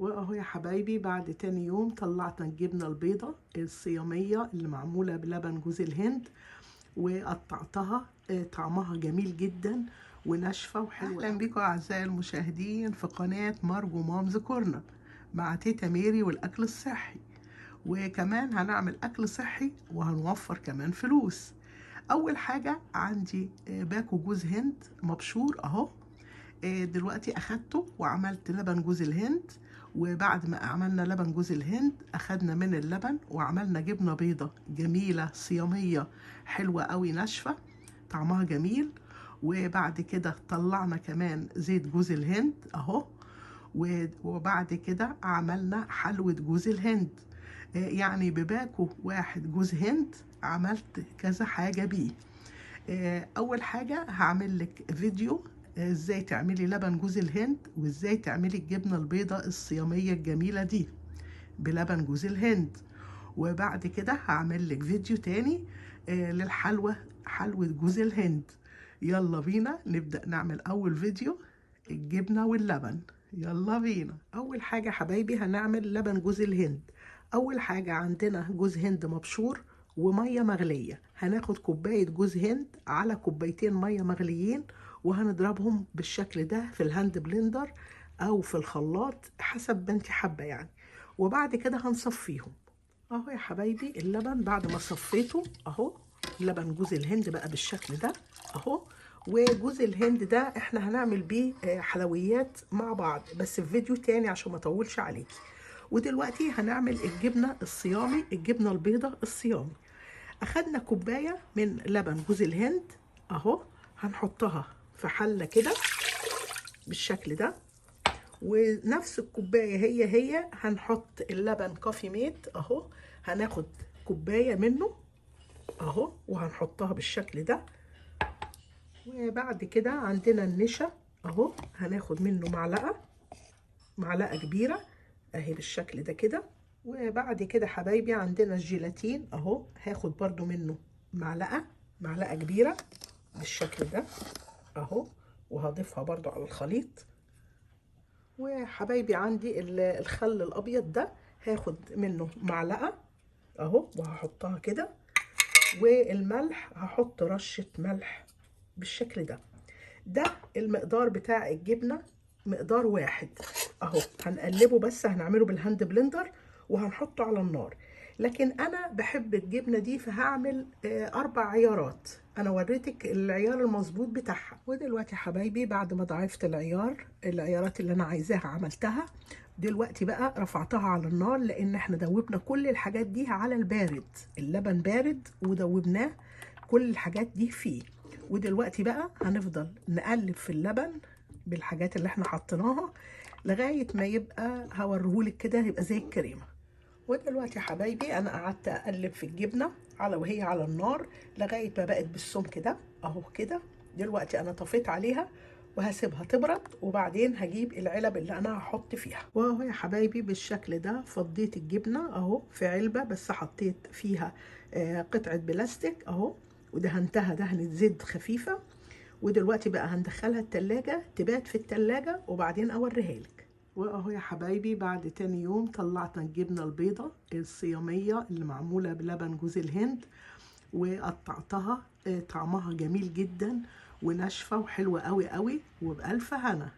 واهو يا حبايبي بعد تاني يوم طلعت الجبنة البيضة الصيامية اللي معمولة بلبن جوز الهند وقطعتها، طعمها جميل جدا وناشفة وحلوة. اهلا بكم اعزائي المشاهدين في قناة مارجو Mom's Corner مع تيتا ميري والاكل الصحي، وكمان هنعمل اكل صحي وهنوفر كمان فلوس. اول حاجة عندي باكو جوز هند مبشور اهو، دلوقتي اخدته وعملت لبن جوز الهند، وبعد ما عملنا لبن جوز الهند اخدنا من اللبن وعملنا جبنة بيضة جميلة صيامية حلوة قوي ناشفة طعمها جميل. وبعد كده طلعنا كمان زيت جوز الهند اهو، وبعد كده عملنا حلوة جوز الهند، يعني بباكو واحد جوز هند عملت كذا حاجة بيه. اول حاجة هعمل لك فيديو ازاي تعملي لبن جوز الهند وازاي تعملي الجبنة البيضاء الصيامية الجميلة دي بلبن جوز الهند، وبعد كده هعمل لك فيديو تاني للحلوة، حلوة جوز الهند. يلا بينا نبدأ نعمل اول فيديو الجبنة واللبن. يلا بينا. اول حاجة حبايبي هنعمل لبن جوز الهند. اول حاجة عندنا جوز هند مبشور ومية مغلية، هناخد كوباية جوز هند على كوبايتين مية مغليين وهنضربهم بالشكل ده في ال hand blender او في الخلاط حسب ما انت حابة يعني، وبعد كده هنصفيهم. اهو يا حبايبي اللبن بعد ما صفيته اهو، لبن جوز الهند بقى بالشكل ده اهو. وجوز الهند ده احنا هنعمل بيه حلويات مع بعض بس في فيديو تاني عشان ما اطولش عليكي. ودلوقتي هنعمل الجبنة الصيامي، الجبنة البيضاء الصيامي. اخدنا كوباية من لبن جوز الهند اهو، هنحطها في حلة كده بالشكل ده، ونفس الكوباية هي هي هنحط اللبن كوفي ميت اهو، هناخد كوباية منه اهو وهنحطها بالشكل ده. وبعد كده عندنا النشا اهو، هناخد منه معلقة كبيرة اهي بالشكل ده كده. وبعد كده حبايبي عندنا الجيلاتين اهو، هاخد برضو منه معلقة كبيرة بالشكل ده اهو، وهضيفها برضو على الخليط. وحبايبي عندي الخل الابيض ده هاخد منه معلقة اهو وهحطها كده. والملح هحط رشة ملح بالشكل ده. ده المقدار بتاع الجبنة، مقدار واحد اهو. هنقلبه بس، هنعمله بال hand blender وهنحطه على النار. لكن انا بحب الجبنة دي فهعمل 4 عيارات، انا وريتك العيار المظبوط بتاعها. ودلوقتي حبايبي بعد ما ضعفت العيارات اللي انا عايزاها عملتها، دلوقتي بقى رفعتها على النار لان احنا دوبنا كل الحاجات دي على البارد، اللبن بارد ودوبناه كل الحاجات دي فيه. ودلوقتي بقى هنفضل نقلب في اللبن بالحاجات اللي احنا حطيناها لغاية ما يبقى، هوريهولك كده، يبقى زي الكريمة. ودلوقتي يا حبايبي انا قعدت اقلب في الجبنة وهي على النار لغاية ما بقت بالسمك ده اهو كده. دلوقتي انا طفيت عليها وهسيبها تبرد، وبعدين هجيب العلب اللي انا هحط فيها. واهو يا حبايبي بالشكل ده فضيت الجبنة اهو في علبة، بس حطيت فيها قطعة بلاستيك اهو، ودهنتها دهنة زيت خفيفة. ودلوقتي بقى هندخلها التلاجة تبات في التلاجة وبعدين اوريها لك. واهو يا حبايبي بعد تاني يوم طلعت الجبنة البيضة الصيامية اللي معمولة بلبن جوز الهند وقطعتها، طعمها جميل جدا وناشفة وحلوة قوي قوي، وبألف هنا.